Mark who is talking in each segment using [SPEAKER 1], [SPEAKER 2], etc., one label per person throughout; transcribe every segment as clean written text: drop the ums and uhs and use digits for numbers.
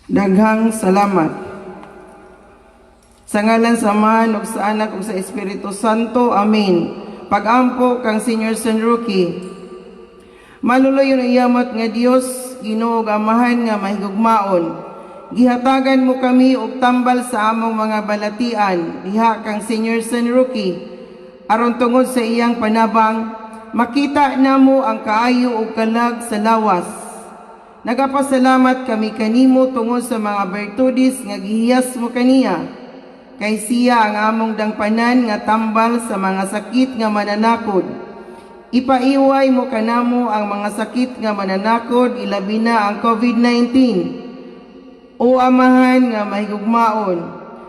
[SPEAKER 1] Daghang salamat. Sa ngalan sa Amahan ug sa Anak ug sa Espiritu Santo. Amen. Pagampo kang Senior San Roque. Maluloy, iyamot nga Dios, Ginoo ug Amahan nga mahigugmaon. Gihatagan mo kami og tambal sa among mga balatian diha kang Senior San Roque. Aron tungod sa iyang panabang, makita namo ang kaayo ug kalag sa lawas. Nagapasalamat kami kanimo tungod sa mga bertudes nga gihiyas mo kaniya. Kay siya ang among dangpanan nga tambal sa mga sakit nga mananakod. Ipaiway mo kanamo ang mga sakit nga mananakod, ilabi na ang COVID-19. O Amahan nga mahigugmaon,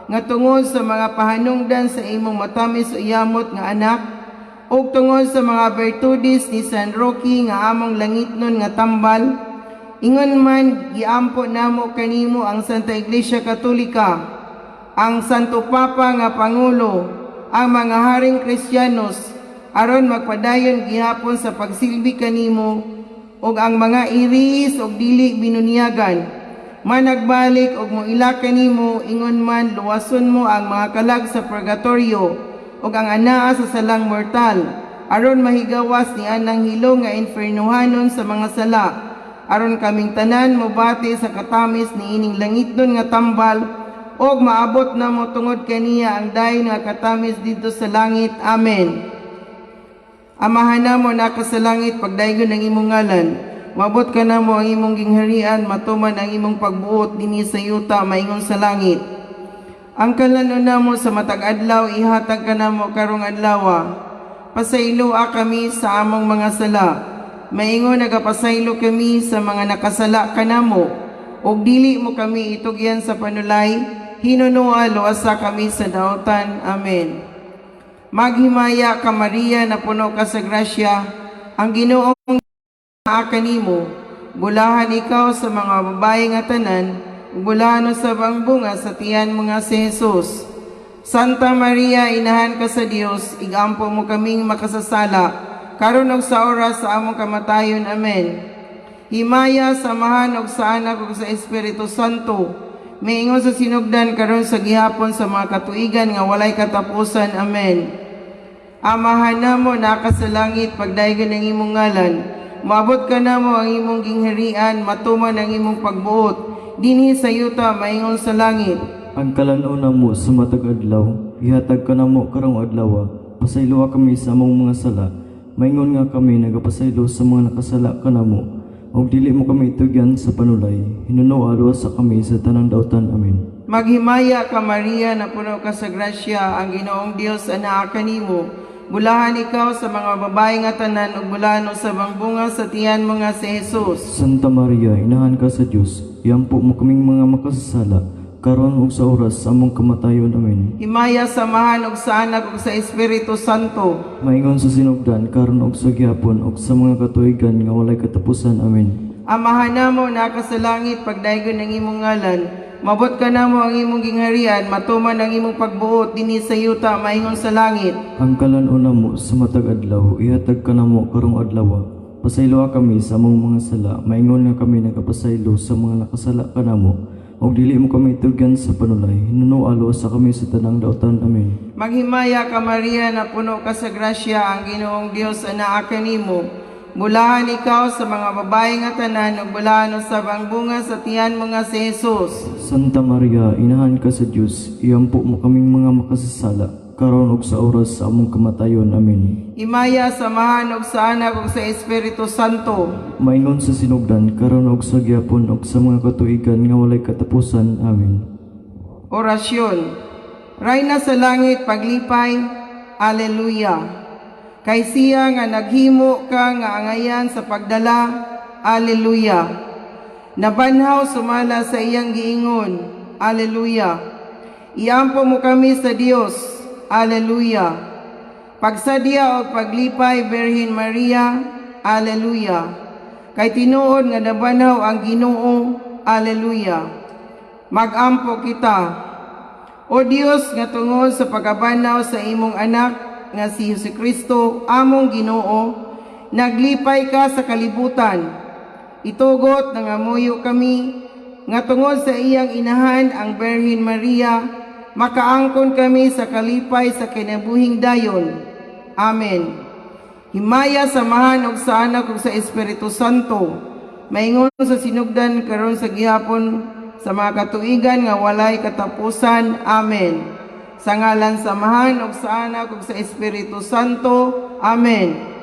[SPEAKER 1] nga tungod sa mga pahanungdan sa imong matamis o yamot nga anak, ug tungod sa mga bertudes ni San Roque nga among langitnon nga tambal, ingon man giampo namo kanimo ang Santa Iglesia Katolika, ang Santo Papa nga Pangulo, ang mga haring Kristiyanos, aron magpadayon gihapon sa pagsilbi kanimo, ug ang mga iris ug dili binunyagan managbalik og moila kanimo. Ingon man luwason mo ang mga kalag sa purgatorio ug ang anaa sa salang mortal, aron mahigawas ni anang hilo nga infernohanon sa mga sala, aron kaming tanan mobati sa katamis ni ining langitnon nga tambal ug maabot namo tungod kaniya ang dayon nga katamis didto sa langit. Amen. Amahan namo naa ka sa langit, pagdaygon ang imong ngalan. Moabot kanamo ang imong gingharian, matuman ang imong pagbuot dinhi sa yuta maingon sa langit. Ang kalan-on namo sa matag adlaw ihatag kanamo karong adlaw. Pasayloa kami sa among mga sala, maingon nagapasaylo kami sa mga nakasala kanamo. Ug dili mo kami itugyan sa panulay, hinunoa luwasa kami sa dautan. Amen. Maghimaya ka, Maria, napuno ka sa grasya, ang Ginoong naa kanimo. Bulahan ikaw sa mga babae nga tanan, ug bulahan usab ang bunga sa tiyan mo nga si Jesus. Santa Maria, inahan ka sa Dios, igampo mo kaming makasasala, karon ug sa oras sa among kamatayon. Amen. Himaya sa Amahan ug sa Anak ug sa Espiritu Santo, miingon sa sinugdan, karon sa gihapon, sa mga katuigan nga walay katapusan. Amen. Amahan namo naa ka sa langit, pagdaygon ang imong ngalan. Moabot kanamo ang imong gingharian, matuman ang imong pagbuot dinhi sa yuta maingon sa langit.
[SPEAKER 2] Ang kalan-on namo sa matag adlaw, ihatag kanamo karong adlaw. Pasayloa kami sa among mga sala, maingon nga kami nagapasaylo sa mga nakasala kanamo. Ug dili mo kami itugyan sa panulay, hinunoa luwasa kami sa tanang dautan. Amen.
[SPEAKER 1] Maghimaya ka, Maria, napuno ka sa grasya, ang Ginoong Dios anaa kanimo. Bulahan ikaw sa mga babae nga tanan ug bulahan usab ang bunga sa tiyan mo nga si Jesus.
[SPEAKER 2] Santa Maria, inahan ka sa Dios, iampo mo kaming mga makasasala, karon ug sa oras sa among kamatayon. Amen.
[SPEAKER 1] Himaya sa Amahan ug sa Anak ug sa Espiritu Santo.
[SPEAKER 2] Maingon sa sinugdan, karon ug sa gihapon ug sa mga katuigan nga walay katapusan. Amen.
[SPEAKER 1] Amahan namo naa ka sa langit, pagdaygon ang imong ngalan. Moabot kanamo ang imong gingharian, matuman ang imong pagbuot dinhi sa yuta maingon sa langit.
[SPEAKER 2] Ang kalan-on namo sa matag adlaw, ihatag kanamo karong adlaw. Pasayloa kami sa among mga sala, maingon nga kami nagapasaylo sa mga nakasala kanamo. Ug dili mo kami itugyan sa panulay, hinunoa luwasa kami sa tanang dautan. Amen.
[SPEAKER 1] Maghimaya ka, Maria, napuno ka sa grasya, ang Ginoong Dios anaa kanimo. Bulahan ikaw sa mga babae nga tanan ug bulahan usab ang bunga sa tiyan mo nga si Jesus.
[SPEAKER 2] Santa Maria, inahan ka sa Dios, iampo mo kaming mga makasasala, karon ug sa oras sa among kamatayon. Amen.
[SPEAKER 1] Himaya sa Amahan ug sa Anak ug sa Espiritu Santo.
[SPEAKER 2] Maingon sa sinugdan, karon ug sa gihapon ug sa mga katuigan nga walay katapusan. Amen.
[SPEAKER 1] Orasyon. Rayna sa langit, paglipay. Aleluya. Kay siya nga naghimo ka nga angayan sa pagdala. Aleluya. Nabanhaw sumala sa iyang giingon. Aleluya. Iampo mo kami sa Dios. Aleluya. Pagsadya og paglipay, Birhen Maria. Aleluya. Kay tinuod nga nabanhaw ang Ginoo. Aleluya. Magampo kita. O Dios, nga tungod sa pagkabanhaw sa imong anak nga si Jesu Kristo among Ginoo, naglipay ka sa kalibutan. Itugot, nangamuyo kami, nga tungod sa iyang inahan ang Birhen Maria, makaangkon kami sa kalipay sa kinabuhing dayon. Amen. Himaya sa Amahan ug sa Anak ug sa Espiritu Santo, maingon sa sinugdan karon sa gihapon sa mga katuigan nga walay katapusan. Amen. Sa ngalan sa Amahan ug sa Anak ug sa Espiritu Santo. Amen.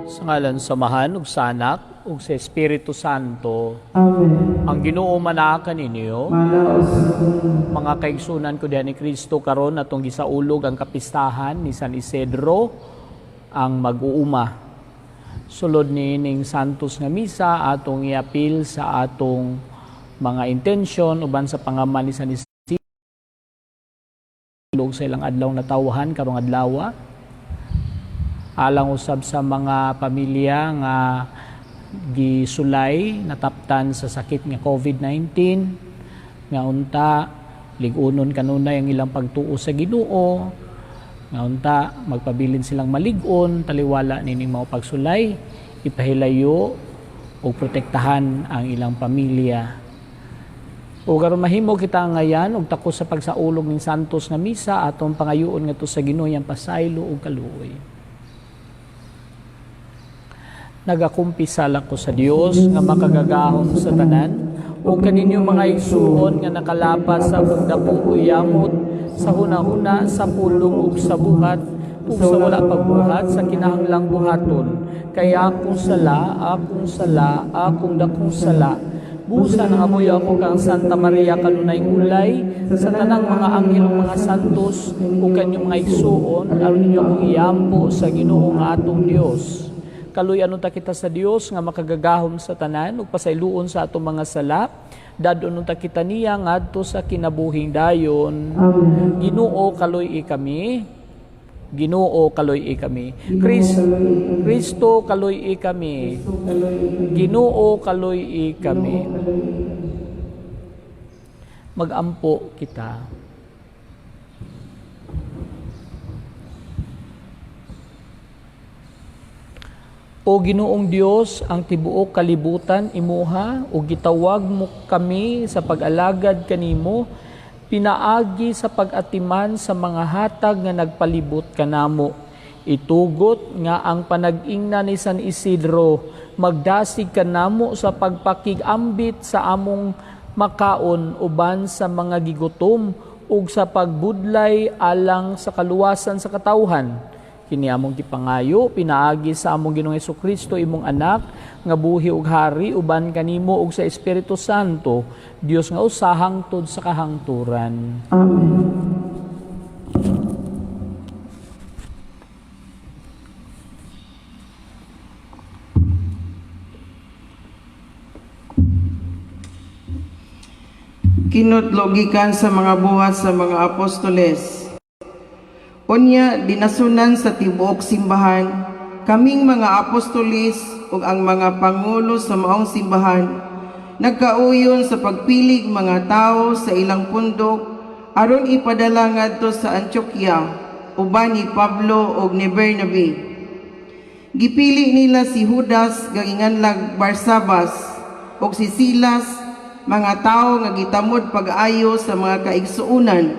[SPEAKER 3] Sa ngalan sa Amahan ug sa Anak ug sa Espiritu Santo.
[SPEAKER 1] Amen.
[SPEAKER 3] Ang Ginoo manaa kaninyo.
[SPEAKER 1] Manaos.
[SPEAKER 3] Mga kaigsunan ko diha ni Kristo, karon atong gisaulog ang kapistahan ni San Isidro ang mag-uuma. Sulod niining Santos nga misa atong iapil sa atong mga intensyon uban sa pangaman ni San Isidro sa ilang adlaw natawhan karong adlawa, alang usab sa mga pamilya nga gisulay nataptan sa sakit nga COVID-19, nga unta lig-unon kanunay ang ilang pagtuo sa Ginoo, nga unta magpabilin silang malig-on taliwala nining mao pagsulay, ipahilayo ug protektahan ang ilang pamilya. Ug aron mahimo kita ngayan og takos sa pagsaulog ning Santos nga misa, atong pangayoon ngadto sa Ginoo ang pasaylo ug kaluoy. Nagakumpisal ako sa Dios nga makagagahom sa tanan ug kaninyo mga igsuon nga nakalapas sa akong dakong uyamot sa hunahuna, sa pulong ug sa buhat ug sa wala pagbuhat sa kinahanglang buhaton, kay akong sala, akong sala, akong dakong sala. Busa ng amoy ako kang Santa Maria kanunay ulay sa tanang mga anghel ug mga santos ug kanyong mga igsuon, aron ninyo akong iampo sa Ginoo nga atong Dios. Kaluy-an unta kita sa Dios nga makagagahom sa tanan ug pasayloon sa atong mga sala. Dadon unta kita niya ngadto sa kinabuhing dayon.
[SPEAKER 1] Amen.
[SPEAKER 3] Ginoo, kaluy-i kami. Ginoo, kaluy-i kami. Kristo, kaluy-i kami. Ginoo, kaluy-i kami. Magampo kita. O Ginoong Dios, ang tibuok kalibutan imuha ug gitawag mo kami sa pag-alagad kanimo pinaagi sa pag-atiman sa mga hatag nga nagpalibot kanamo. Itugot nga ang panag-ingna ni San Isidro magdasig kanamo sa pagpakigambit sa among makaon uban sa mga gigutom ug sa pagbudlay alang sa kaluwasan sa katawhan. Kini among gipangayo pinaagi sa among Ginoong Hesukristo, imong anak, nga buhi ug hari uban kanimo ug sa Espiritu Santo, Dios nga usa hangtod sa kahangturan.
[SPEAKER 1] Amen. Kinutlogikan sa mga buhat sa mga apostoles. Unya dinasunan sa tibuok simbahan, kaming mga apostoles ug ang mga pangulo sa maong simbahan, nagkauyon sa pagpilig mga tao sa ilang pundok aron ipadala ngadto sa Antioquia uban ni Pablo ug ni Bernabe. Gipili nila si Judas nga ginganlag Barsabas ug si Silas, mga tawo nga gitamod pag-ayo sa mga kaigsuonan,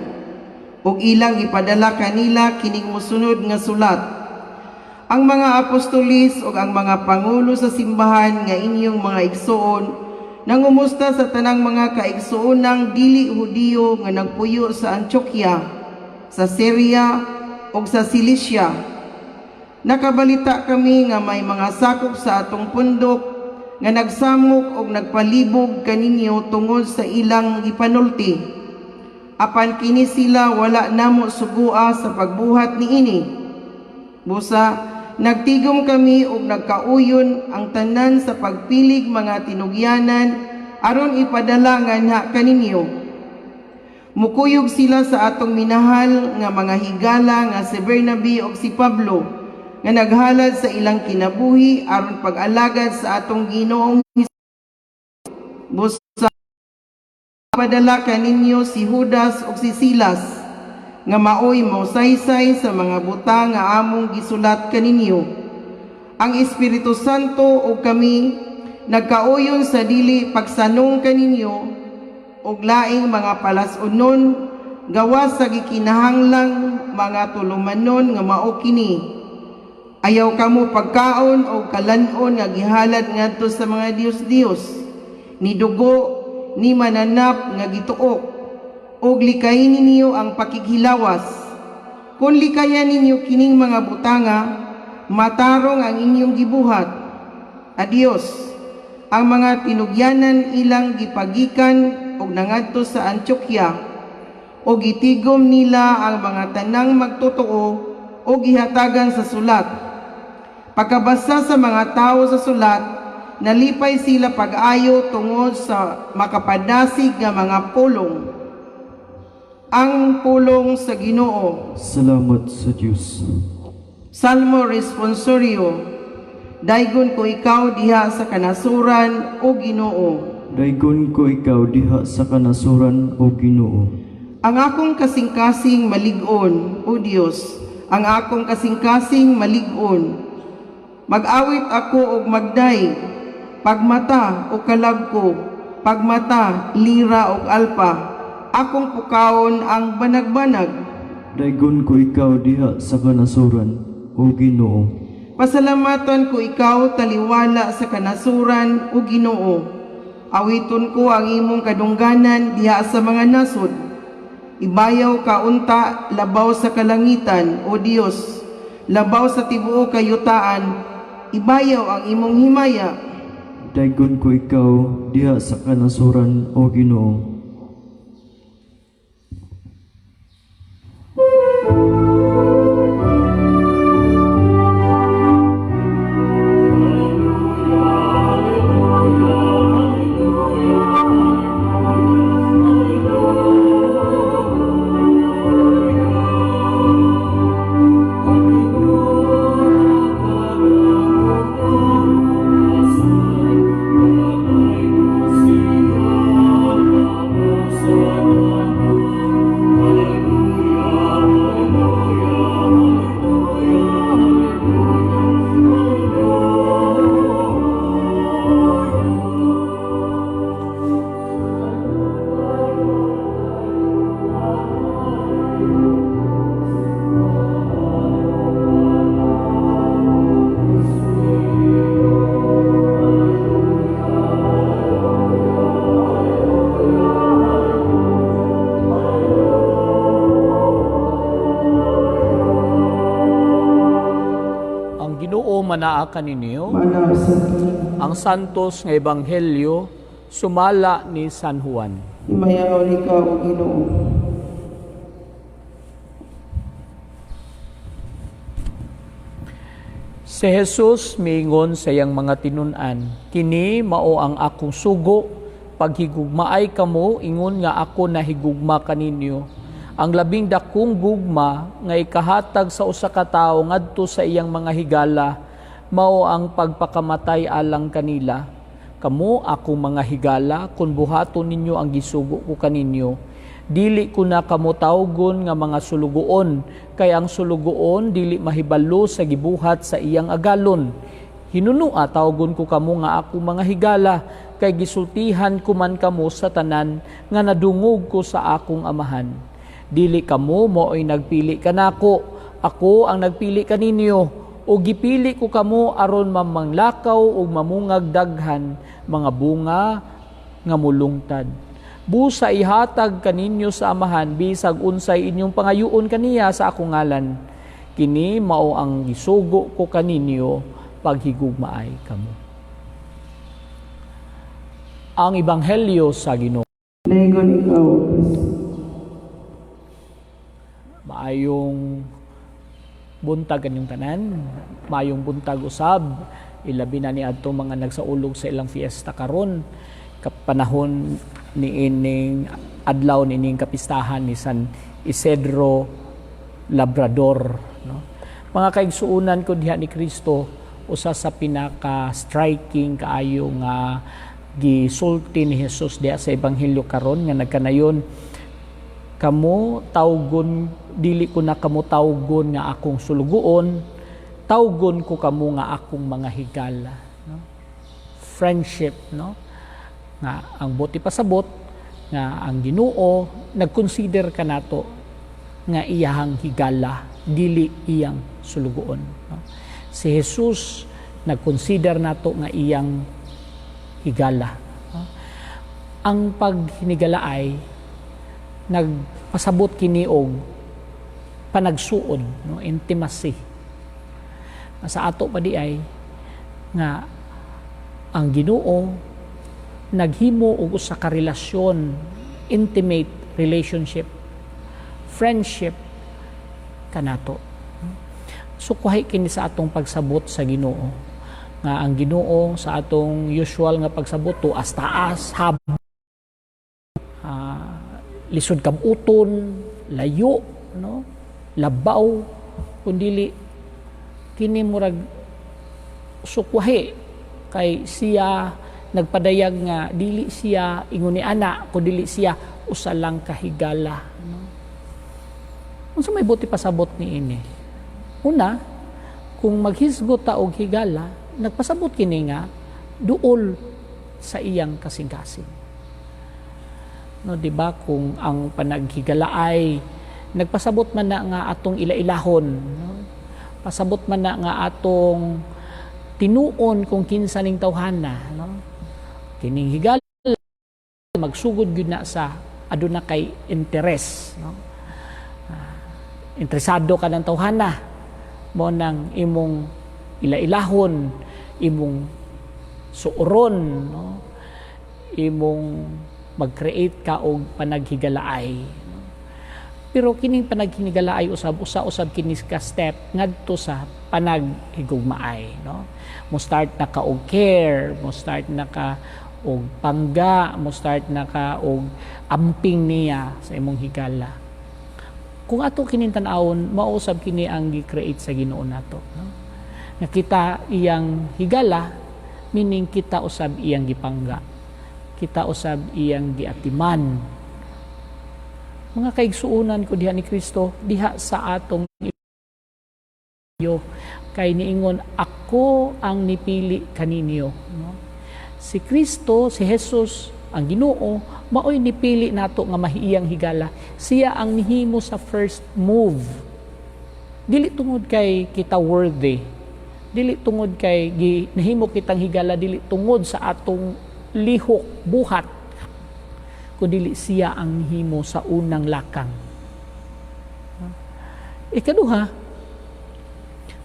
[SPEAKER 1] ug ilang gipadala kanila kining mosunod nga sulat. Ang mga apostolis ug ang mga pangulo sa simbahan nga inyong mga igsuon nangumusta sa tanang mga kaigsuonang dili Hudiyo nga nagpuyo sa Antioquia, sa Syria ug sa Cilicia. Nakabalita kami nga may mga sakop sa atong pundok nga nagsamok og nagpalibog kaninyo tungod sa ilang gipanulti. Apan kini sila wala namo sugua sa pagbuhat niini. Busa, nagtigom kami og nagkauyon ang tanan sa pagpilig mga tinugyanan aron ipadala nganha kaninyo. Mukuyog sila sa atong minahal nga mga higala nga si Bernabe ug si Pablo nga naghalad sa ilang kinabuhi aron pag-alagad sa atong Ginoong Hesus. Busa, padala kaninyo si Judas ug si Silas nga maoy mosaysay sa mga butang nga among gisulat kaninyo. Ang Espiritu Santo ug kami nagkauyon sa dili pagsanong kaninyo og laing mga palas-unon gawas sa gikinahanglang mga tulumanon nga mao kini: Ayaw kamo pagkaon o kalan-on nga gihalad ngadto sa mga diyos-diyos, ni dugo, ni mananap nga gituok, ug likayin ninyo ang pakighilawas. Kung likayan ninyo kining mga butanga, matarong ang inyong gibuhat. Adios. Ang mga tinugyanan ilang gipagikan og nangadto sa Antioquia, ug gitigom nila ang mga tanang magtotoo o gihatagan sa sulat. Pagkabasa sa mga tao sa sulat, nalipay sila pag-ayo tungod sa makapadasig nga mga pulong. Ang pulong sa Ginoo.
[SPEAKER 2] Salamat sa Dios.
[SPEAKER 1] Salmo Responsorio. Daygon ko ikaw diha sa kanasuran, o Ginoo.
[SPEAKER 2] Daygon ko ikaw diha sa kanasuran, o Ginoo.
[SPEAKER 1] Ang akong kasing-kasing malig-on, o Dios, ang akong kasing-kasing malig-on. Mag-awit ako og magdayeg, pagmata og kalag ko, pagmata, lira og alpa, akong pukawon ang banag-banag.
[SPEAKER 2] Daygon ko ikaw diha sa kanasuran, o Ginoo.
[SPEAKER 1] Pasalamatan ko ikaw taliwala sa kanasuran, o Ginoo. Awiton ko ang imong kadungganan diha sa mga nasod. Ibayaw ka unta labaw sa kalangitan, o Dios, labaw sa tibuok kayutaan, ibayaw ang imong himaya.
[SPEAKER 2] Daygon ko ikaw diha sa kanasuran, o Ginoo.
[SPEAKER 3] Ang Ginoo manaa kaninyo.
[SPEAKER 1] Manaa sa
[SPEAKER 3] Ang santos nga ebanghelyo sumala ni San Juan.
[SPEAKER 1] Himayaon ikaw, o Ginoo.
[SPEAKER 3] Si Jesus miingon sa iyang mga tinun-an, "Kini mao ang akong sugo, paghigugmaay kamo ingon nga ako nahigugma kaninyo. Ang labing dakong gugma nga ikahatag sa usa ka tawo ngadto sa iyang mga higala mao ang pagpakamatay alang kanila. Kamo akong mga higala kun buhaton ninyo ang gisugo ko kaninyo. Dili ko na kamo tawgon nga mga sulugoon, kay ang sulugoon dili mahibalo sa gibuhat sa iyang agalon. Hinunua tawgon ko kamo nga ako mga higala, kay gisultihan ko man kamo sa tanan nga nadungog ko sa akong Amahan. Dili kamo mao'y nagpili kanako, ako ang nagpili kaninyo, o gipili ko kamo aron mamanglakaw ug mamungag daghan mga bunga nga mulungtad. Busa ihatag kaninyo sa Amahan bisag unsay inyong pangayuon kaniya sa akong ngalan. Kini mao ang gisugo ko kaninyo, paghigugmaay kamo. Ang Ebanghelyo sa Ginoo.
[SPEAKER 1] Daygon ikaw, O Kristo.
[SPEAKER 3] Maayong buntag kaninyong tanan, maayong buntag usab, ilabi na ni adto mga nagsaulog sa ilang fiesta karon, kapanahon ni ining adlaw ni ining kapistahan ni San Isidro Labrador, no? Mga kaigsuonan ko diha ni Kristo, usa sa pinaka striking kaayo nga gisulti ni Jesus diha sa ebanghelyo karon nga nagkanayon, "Kamo tawgon, dili ko na kamo tawgon nga akong sulugoon, tawgon ko kamo nga akong mga higala," no? Friendship, no? Nga ang buot ipasabot nga ang Ginoo nagconsider kanato nga iyahang higala, dili iyang sulugoon, no? Si Jesus nagconsider nato nga iyang higala, no? Ang paghinigala ay nagpasabot kini og panagsuod, no, intimacy. Sa ato pa di ay nga ang Ginoo naghimo og usa ka relasyon, intimate relationship, friendship kanato. Sukwahi kini sa atong pagsabot sa Ginoo nga ang Ginoo sa atong usual nga pagsabot tuas taas, hab lisod kabuton, layo, no, labaw. Kun dili kini murag sukwahi kay siya nagpadayag nga dili siya ingon ni ana kun dili siya usa lang ka higala, no? Unsa may buot ipasabot ni ini? Una, kung maghisgot ta og higala, nagpasabot kini nga duol sa iyang kasing-kasing, no? Di ba kung ang panaghigala ay nagpasabot man na nga atong ila-ilahon, no? Pasabot man na nga atong tinuon kung kinsa ning tawhana, no? Kining higala magsugod gyud na sa aduna kay interes, no? Interesado ka ng tawhana mo nang imong ila-ilahon, imong suuron, no? Imong mag-create ka og panaghigalaay, no? Pero kining panaghigalaay usab, usa usab kini ka step ngadto sa panaghigugmaay, no? Mo start na ka og care, mo start na ka og pangga, mo start na ka og amping niya sa imong higala. Kung ato kining tan-awon, mausab kini ang gi-create sa Ginoo nato, no? Nga kita iyang higala, meaning kita usab iyang gipangga, kita usab iyang giatiman. Mga kaigsuonan ko diha ni Kristo, diha sa atong yo kay niingon, "Ako ang nipili kaninyo," no? Si Kristo, si Jesus ang Ginoo, maoy nipili nato nga mahiyang higala. Siya ang nihimo sa first move, dili tungod kay kita worthy, dili tungod kay gi, nahimo kitang higala, dili tungod sa atong lihok buhat, kundi siya ang nihimo sa unang lakang. Ikaduha,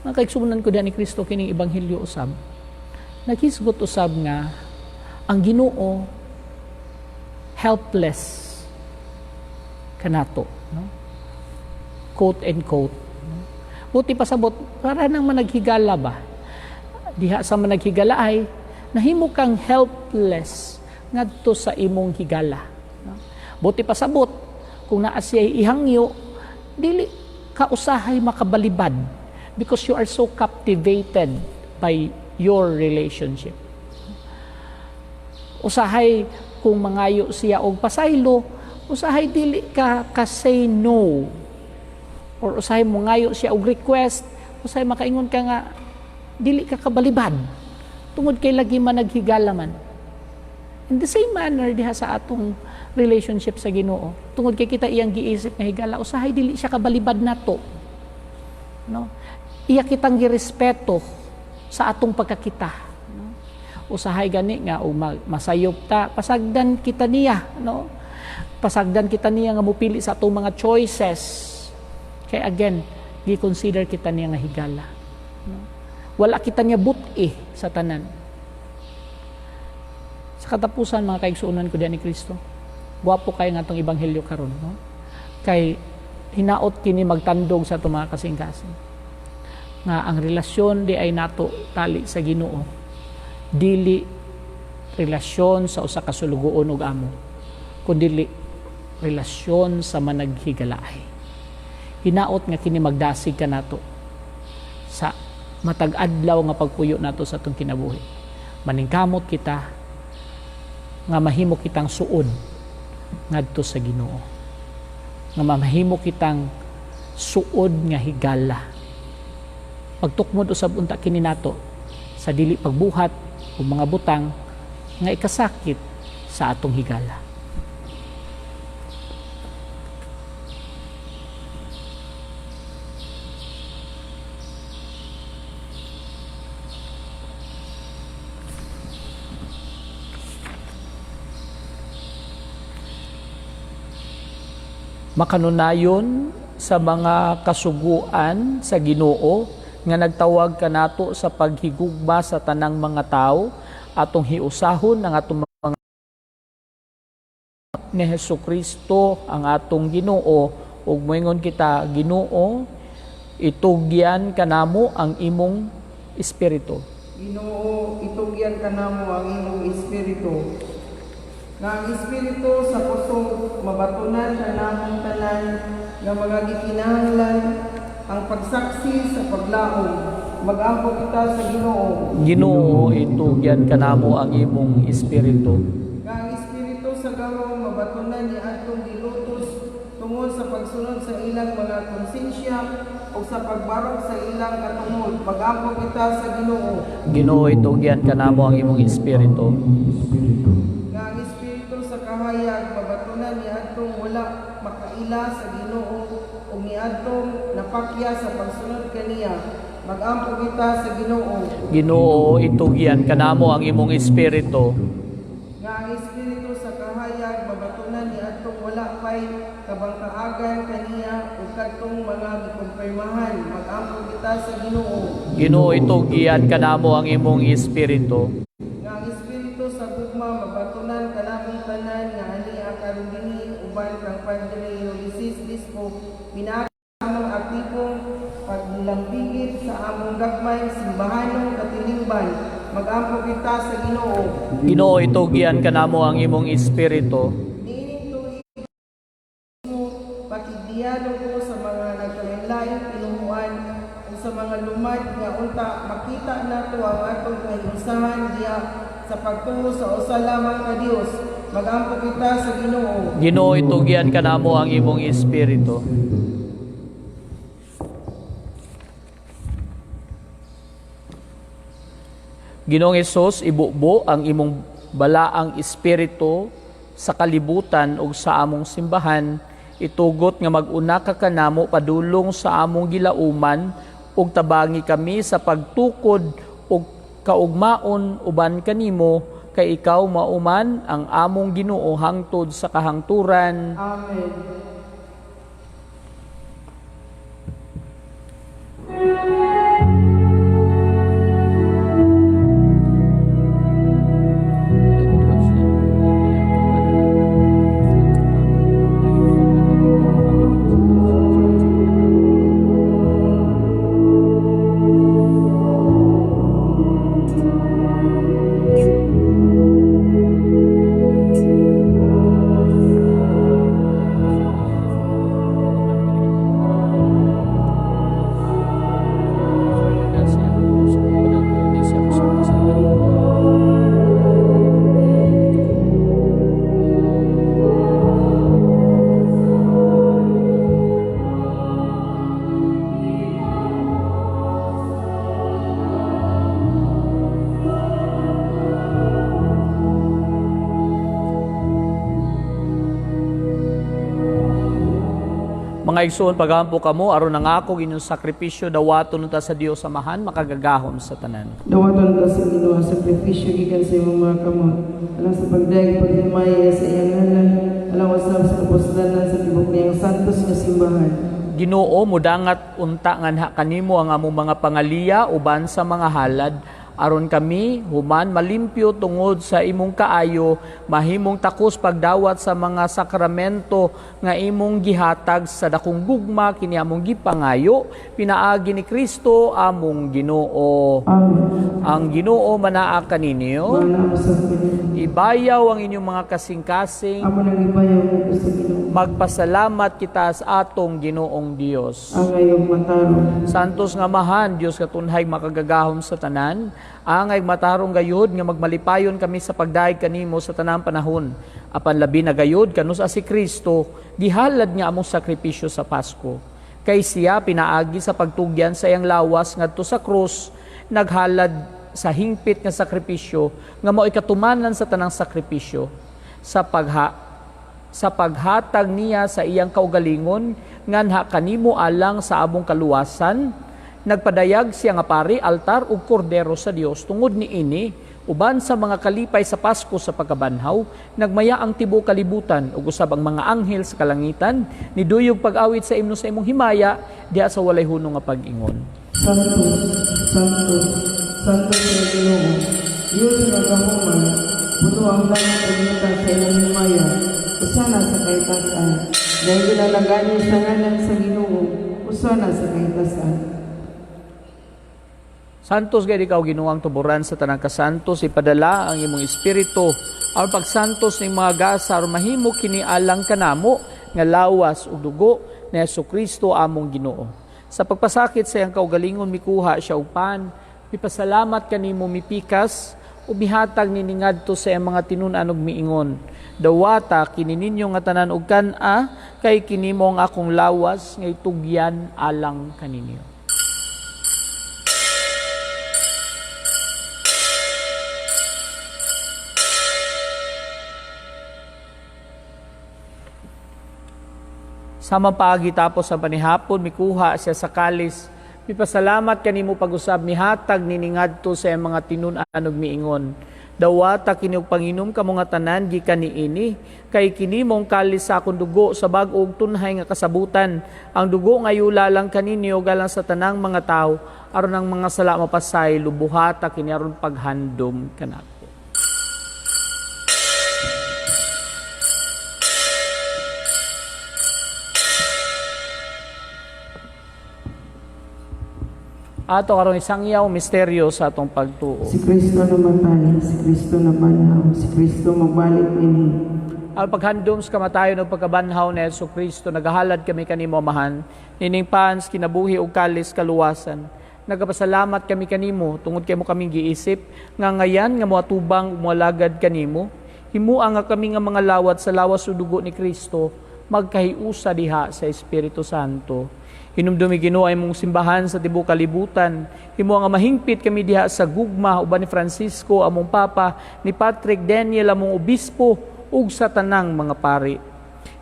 [SPEAKER 3] mga kaigsuonan ko ni Kristo, kining ebanghelyo usab naghisgot usab nga ang Ginoo helpless kanato, no? Quote and quote, no? Buot ipasabot, para nang managhigala ba, diha sa managhigala ay nahimo kang helpless ngadto sa imong higala, no? Buot ipasabot, kung naa siya ihangyo, dili ka usahay makabalibad because you are so captivated by your relationship. Usahay kung mangayo siya og pasaylo, Usahay dili ka ka say no or usahay mo ngayo siya og request, usahay makaingon ka nga dili ka kabalibad tungod kay lagi man naghigala man. In the same manner diha sa atong relationship sa Ginoo, tungod kay kita iyang giisip nga higala, usahay dili siya kabalibad nato, no? Iya kitang girespeto sa atong pagkakita, no? Usahay gani nga o masayop ta, pasagdan kita niya, no? Pasagdan kita niya nga mupili sa atong mga choices kay again, gi-consider kita niya nga higala, no? Wala kita niya buti sa tanan. Sa katapusan, mga kaigsuonan ko diyan ni Kristo, gwapo kay nga atong ebanghelyo karon, no? Kay hinaot kini magtandog sa atong mga kasing-kasing nga ang relasyon di ay nato tali sa Ginoo dili relasyon sa usa ka sulugoon ug amo, kundi relasyon sa managhigalaay. Hinaot nga kini magdasig kanato sa matag adlaw nga pagpuyo nato sa atong kinabuhi. Maningkamot kita nga mahimo kitang suod ngadto sa Ginoo, nga mahimo kitang suod nga higala. Pagtukmod usab unta kini nato sa dili pagbuhat o mga butang nga ikasakit sa atong higala. Makanunayon sa mga kasuguan sa Ginoo nga nagtawag kanato sa paghigugma sa tanang mga tao, atong hiusahon ang atong mga ni Hesukristo ang atong Ginoo, ug moingon kita, Ginoo, itugyan kanamo ang imong espiritu.
[SPEAKER 1] Ginoo, itugyan kanamo ang imong espiritu. Nga ang espiritu sa kusog mabatunan kanamong tanan nga mga gikinahanglan ang pagsaksi sa paglaom. Magampo kita sa Ginoo.
[SPEAKER 3] Ginoo, itugyan kanamo ang imong espiritu.
[SPEAKER 1] Nga ang espiritu sa gahom mabatunan ni atong gilutos tungod sa pagsunod sa ilang mga konsensya o sa pagbarog sa ilang katungod. Magampo kita sa Ginoo.
[SPEAKER 3] Ginoo, itugyan kanamo ang imong espiritu.
[SPEAKER 2] Espiritu.
[SPEAKER 1] Nga ang espiritu sa kahayag mabatunan ni atong wala makaila sa Ginoo ug niadtong napakya sa pagsunod kaniya. Magampo kita sa Ginoo.
[SPEAKER 3] Ginoo, itugyan kanamo ang imong espiritu.
[SPEAKER 1] Nga ang espiritu sa kahayag mabatunan ni atong wala pay kabangkaagan kaniya ug kadtong mga gikumpirmahan. Magampo kita sa Ginoo.
[SPEAKER 3] Ginoo, itugyan kanamo ang imong espiritu.
[SPEAKER 1] Nga ang espiritu sa gugma mabatunan kanamong tanan nga ania karon dinhi uban kang Padre Ulysses Dispo pinaagi sa among aktibong paglambigit sa among gagmay simbahanong katilingban. Magampo kita sa Ginoo.
[SPEAKER 3] Ginoo, itugyan kanamo ang imong espiritu.
[SPEAKER 1] Niining tuig pakigdialogo sa mga nagkalain-laing tinuhuan ug sa mga lumad nga unta makita nato ang atong kahiusahan diha sa pagtuo sa usa lamang ka Dios. Magampo kita sa Ginoo.
[SPEAKER 3] Ginoo, itugyan kanamo ang imong espiritu. Ginoong Hesus, ibubo ang imong balaang espiritu sa kalibutan ug sa among simbahan. Itugot nga mag-una ka kanamo padulong sa among gilauman ug tabangi kami sa pagtukod ug kaugmaon uban kanimo, kay ikaw mauman ang among Ginoo hangtod sa kahangturan.
[SPEAKER 1] Amen.
[SPEAKER 3] Mga igsoon, pagampo kamo aron ang akong inyong sakripisyo dawaton unta sa Dios Amahan makagagahom sa tanan.
[SPEAKER 1] Dawaton ka sa Ginoo ang sakripisyo gikan sa imong mga kamot, alang sa pagdayeg paghimaya sa iyang ngalan, alang usab sa kapuslanan sa tibok niyang santos nga simbahan.
[SPEAKER 3] Ginoo, mudangat unta nganha kanimo ang among mga pangaliya uban sa mga halad aron kami human malimpyo tungod sa imong kaayo, mahimong takos pagdawat sa mga sakramento nga imong gihatag sa dakong gugma. Kini among gipangayo pinaagi ni Kristo among Ginoo.
[SPEAKER 1] Amen.
[SPEAKER 3] Ang Ginoo manaa kaninyo.
[SPEAKER 1] Mana usab kaniyo.
[SPEAKER 3] Ibayaw ang inyong mga kasing-kasing.
[SPEAKER 1] Amo nang ibayaw ngadto sa Ginoo.
[SPEAKER 3] Magpasalamat kita sa atong Ginoong Dios.
[SPEAKER 1] Angay ug matarong.
[SPEAKER 3] Santos nga Amahan, Dios katunhay makagagahom sa tanan, angay matarong gayud nga magmalipayon kami sa pagdayeg kanimo sa tanang panahon. Apan labi na gayud kanus-a si Kristo gihalad nga among sakripisyo sa Pasko. Kay siya pinaagi sa pagtugyan sa iyang lawas ngadto sa krus, naghalad sa hingpit nga sakripisyo nga mao'y katumanan sa tanang sakripisyo sa paghatag niya sa iyang kaugalingon nganha kanimo alang sa among kaluwasan. Nagpadayag siya nga pari, altar ug kordero sa Dios. Tungod niini, uban sa mga kalipay sa Pasko sa pagkabanhaw, nagmaya ang tibuok kalibutan ug usab ang mga anghel sa kalangitan niduyog pag-awit sa imno sa imong himaya diha sa walay hunong nga pag-ingon.
[SPEAKER 1] Santo, Santo, Santo sa Ginoo. Dios sa kagahuman, puno ang langit ug yuta sa imong himaya. Hosana sa kahitasan. Dahil ginalagani sa ngalan sa Ginoo, hosana sa kahitasan.
[SPEAKER 3] Santos gayud ikaw, Ginoo, ang tuboran sa tanang kasantos, ipadala ang imong espiritu aron pagsantos ning mga gasa aron mahimo kini alang kanamo nga lawas ug dugo ni Hesukristo among Ginoo. Sa pagpasakit sa iyang kaugalingon, mikuha siya og pan, mipasalamat kanimo, mipikas ug mihatag nini ngadto sa iyang mga tinun-an ug miingon: "Dawata kini ninyo nga tanan og kan-a, kay kini mao ang akong lawas nga itugyan alang kaninyo." Sama paagi, tapos sa panihapon, mikuha siya sa kalis, mipasalamat kanimo pag-usab, mihatag nini ngadto sa iyang mga tinun-an ug miingon: "Dawata kini ug panginom kamo nga tanan gikan niini, kay kini mao ang kalis sa akong dugo sa bag-o ug tunhay nga kasabutan, ang dugo nga yula lang kaninyo galang sa tanang mga tawo aron ang mga sala mapasaylo. Buhata kini aron paghandom kanako." Ato karon isangyaw misteryo sa atong pagtuo.
[SPEAKER 1] Si Kristo namatay, si Kristo nabanhaw, si Kristo magbalik dinhi.
[SPEAKER 3] Ang paghandom sa kamatayon ug pagkabanhaw ni Hesus Kristo, nagahalad kami kanimo, Amahan, nining pan sa kinabuhi ug kalis kaluwasan. Nagapasalamat kami kanimo tungod kay imo kaming giisip nga ngayan nga moatubang ug moalagad kanimo. Himua nga kami nga mga lawat sa lawas ug dugo ni Kristo magkahiusa diha sa Espiritu Santo. Hinumdumi, Ginoo, ay mong simbahan sa tibuok kalibutan. Himo nga mahingpit kami diha sa gugma uban ni Francisco among Papa, ni Patrick Daniel among obispo ug sa tanang mga pari.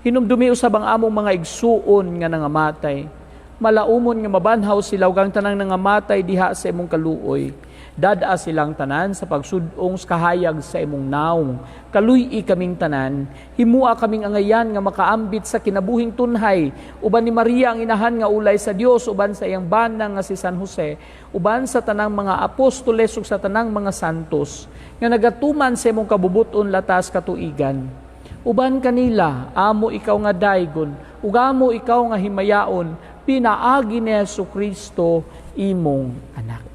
[SPEAKER 3] Hinumdumi usab ang among mga igsuon nga nangamatay. Malaumon nga mabanhaw sila ug ang tanang nangamatay diha sa imong kaluoy. Dad-a silang tanan sa pagsudong sa kahayag sa imong naong. Kaluy-i kaming tanan, himua kaming angayan nga makaambit sa kinabuhing tunhay, uban ni Maria ang inahan nga ulay sa Dios, uban sa iyang bana nga si San Jose, uban sa tanang mga apostoles ug sa tanang mga santos nga nagatuman sa imong kabubuton latas katuigan. Uban kanila, amo ikaw nga daygon, ug amo ikaw nga himayaon, pinaagi ni Hesus Kristo imong anak.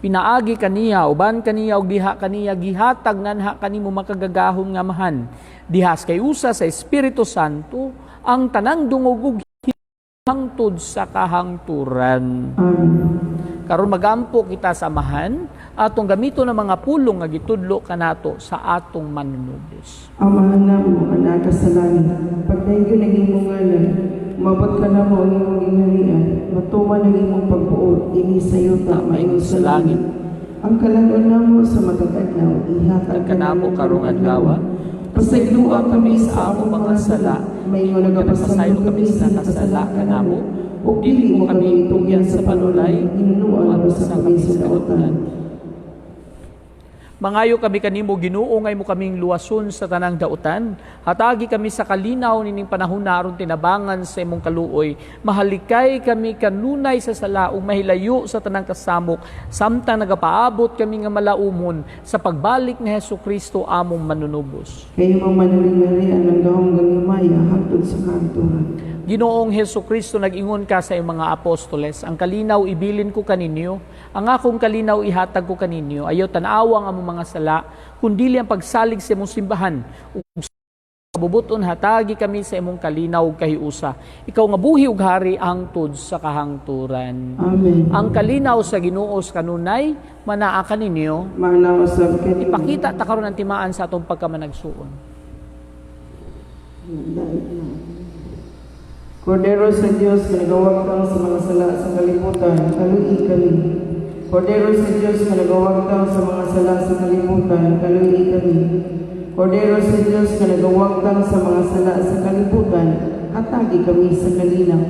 [SPEAKER 3] Pinaagi kaniya, uban kaniya ug diha kaniya gihatag nganha kanimo makagagahom nga Amahan, dihas kay usa sa Espiritu Santo ang tanang dungog ug hangtod sa kahangturan.
[SPEAKER 1] Amen.
[SPEAKER 3] Karon magampo kita sa Amahan, atong gamiton ang mga pulong nga gitudlo kanato sa atong manunubos.
[SPEAKER 1] Amahan namo nga naa ka sa langit, pagdaygon ang imong ngalan, moabot kanamo ang imong gingharian, matuman ang imong pagbuot dinhi sa yuta mayon sa langit. Ang kalan-on namo sa matag adlaw, ihatag
[SPEAKER 3] Kanamo karong adlaw.
[SPEAKER 1] Pasayloa kami sa among mga sala, maingon nagapasaylo kami sa nakasala kanamo, ug dili mo kami itugyan sa panulay, hinunuan mo sa kami sa dautan.
[SPEAKER 3] Mangayo kami kanimo, Ginoo, nga imo kaming luwason sa tanang dautan. Hatagi kami sa kalinaw nining panahon na aron tinabangan sa imong kaluoy. Mahalikay kami kanunay sa sala ug mahilayo sa tanang kasamok samtang nagapaabot kami nga malaumon sa pagbalik ni Hesus Kristo among manunubos.
[SPEAKER 1] Kay imong manalingharian ang gahom ug himaya hangtod sa kahangturan.
[SPEAKER 3] Ginoong Hesus Kristo, nag-ingon ka sa iyong mga apostoles, "Ang kalinaw ibilin ko kaninyo, ang akong kalinaw ihatag ko kaninyo. Ayaw tan-awa ang among mga sala, kundili ang pagsalig sa imong simbahan. Ug kabubuton hatagi kami sa imong kalinaw ug kahiusa. Ikaw nga buhi ug hari hangtod sa kahangturan."
[SPEAKER 1] Amen.
[SPEAKER 3] Ang kalinaw sa Ginoo sa kanunay manaa kaninyo.
[SPEAKER 1] Manaa usab kanimo.
[SPEAKER 3] Ipakita ta karon ang timaan sa atong pagkamanagsuon.
[SPEAKER 1] Kordero sa Dios nga nagawagtang sa mga sala sa kalibutan, kaluoyi kami. Kordero sa Dios nga nagawagtang sa mga sala sa kalibutan, kaluoyi kami. Kordero sa Dios nga nagawagtang sa mga sala sa kalibutan, hatagi kami sa kalinaw.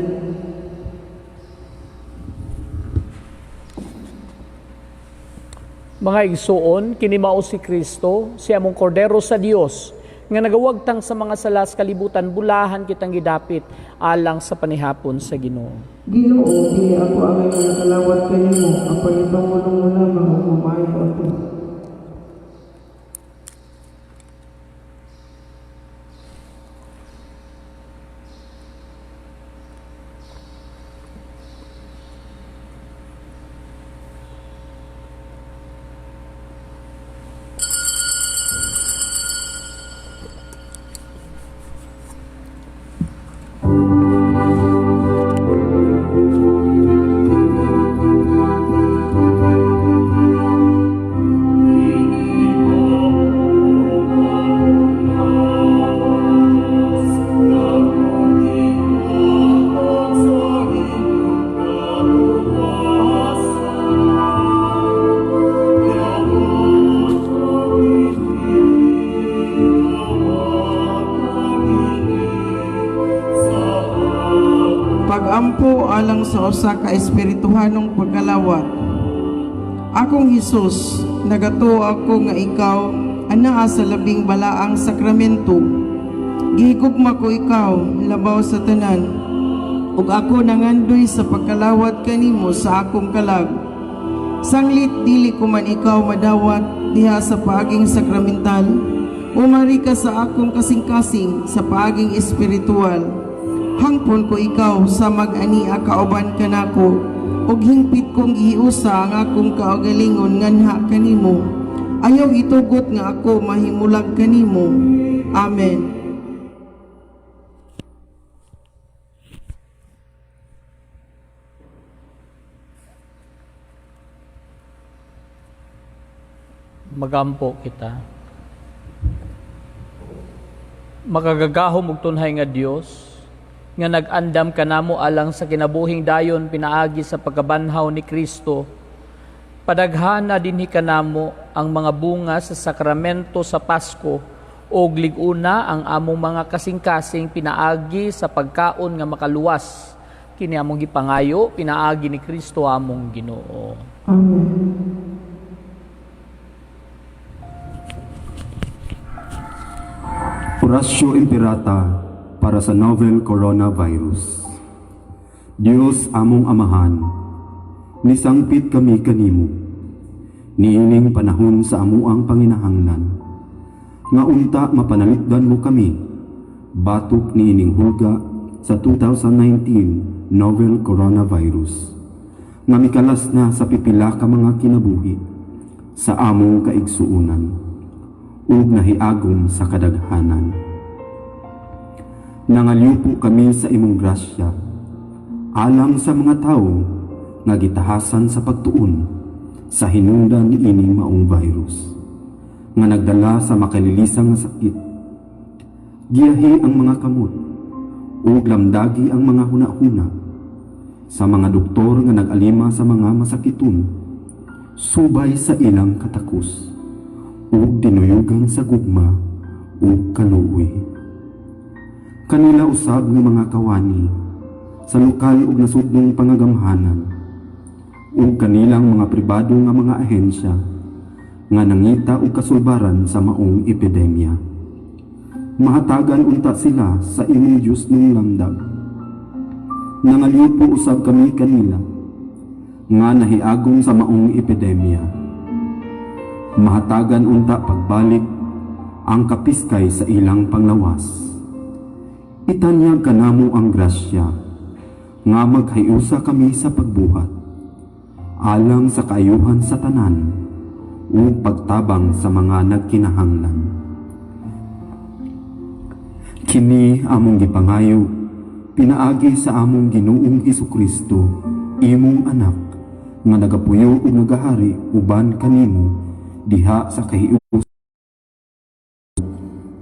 [SPEAKER 3] Mga igsuon, kini mao si Kristo, si among kordero sa Dios, nga nagawagtang sa mga sala sa kalibutan, bulahan kitang gidapit alang sa panihapon sa Ginoo.
[SPEAKER 1] Ginoo, dili ako angay nga nakalawat kanimo, apan ipangulong mo lamang ug mamaayo ako. Pagampo alang sa usa ka espirituhanong pagkalawat. Akong Hesus, nagatuo ako nga ikaw anaa sa labing balaang sakramento. Gihigugma ko ikaw labaw sa tanan, ug ako nangandoy sa pagkalawat kanimo sa akong kalag. Sanglit dili ko man ikaw madawat diha sa paaging sakramental, umari ka sa akong kasing-kasing sa paaging espiritual. Hangpon ko ikaw sa mag-ania kauban kanako, ug hingpit kong gihiusa ang akong kaugalingon nganha kanimo. Ayaw itugot nga ako mahimulag kanimo. Amen.
[SPEAKER 3] Magampo kita. Makagagahom ug tunhay nga Dios, nga nag-andam kanamo alang sa kinabuhing dayon pinaagi sa pagkabanhaw ni Kristo, padaghana dinhi kanamo ang mga bunga sa sakramento sa Pasko ug lig-una ang among mga kasing-kasing pinaagi sa pagkaon nga makaluwas. Kini among gipangayo pinaagi ni Kristo among Ginoo.
[SPEAKER 1] Amen.
[SPEAKER 4] Oratio Imperata para sa novel coronavirus. Dios among Amahan, nisangpit kami kanimo, niining panahon sa amuang panginahanglan, nga unta mapanalikdan mo kami, batok niining hulga sa 2019 novel coronavirus, nga mikalas na sa pipila ka mga kinabuhi sa among kaigsuunan, ug nahiagom sa kadaghanan. Nangalyupo kami sa imong grasya, alang sa mga tawo nga gitahasan sa pagtuon sa hinungdan niining maong virus, nga nagdala sa makalilisang nga sakit. Giyahi ang mga kamot ug lamdagi ang mga hunahuna sa mga doktor nga nag-alima sa mga masakiton, subay sa ilang katakos ug dinuyugan sa gugma ug kaluoy. Kanila usab nga mga kawani sa lokal ug nasudnong pangagamhanan ug kanilang mga pribado nga mga ahensya nga nangita og kasulbaran sa maong epidemya. Mahatagan unta sila sa imong Dios nung lamdag. Nangalipo usab kami kanila nga nahiagom sa maong epidemya. Mahatagan unta pagbalik ang kapiskay sa ilang panglawas. Itanyag kanamo ang grasya nga maghiusa kami sa pagbuhat alang sa kaayuhan sa tanan ug pagtabang sa mga nagkinahanglan. Kini among gipangayo pinaagi sa among Ginoong Hesukristo, imong anak, nga nagapuyo ug nagahari uban kanimo diha sa kahius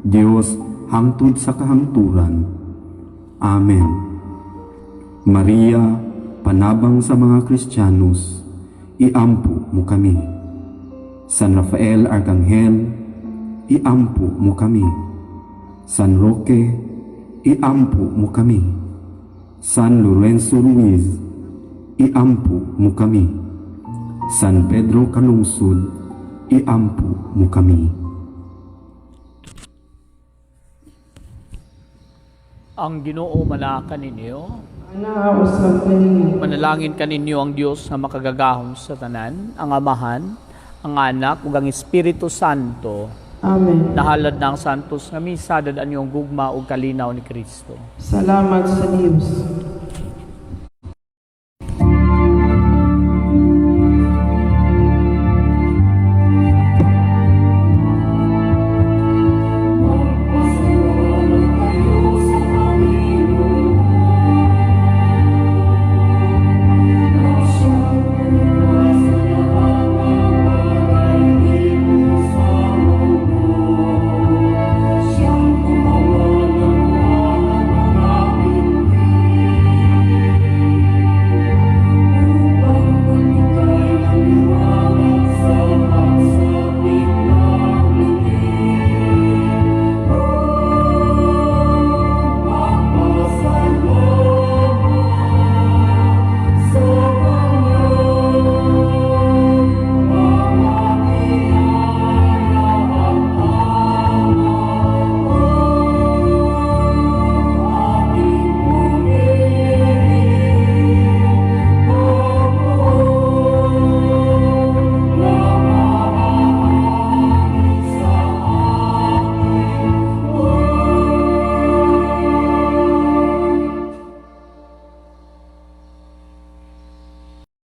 [SPEAKER 4] Dios hangtod sa kahangturan. Amen. Maria, panabang sa mga Kristiyanos, iampo mo kami. San Rafael Arkanghel, iampo mo kami. San Roque, iampo mo kami. San Lorenzo Ruiz, iampo mo kami. San Pedro Calungsod, iampo mo kami.
[SPEAKER 3] Ang Ginoo manaka ninyo.
[SPEAKER 1] Anaa usab kaninyo.
[SPEAKER 3] Manalangin kaninyo ang Dios nga makagagahom sa tanan, ang Amahan, ang Anak ug ang Espiritu Santo.
[SPEAKER 1] Amen.
[SPEAKER 3] Nahalad na ang santos nga misa, dadaan niyong gugma ug kalinaw ni Kristo.
[SPEAKER 1] Salamat sa Dios.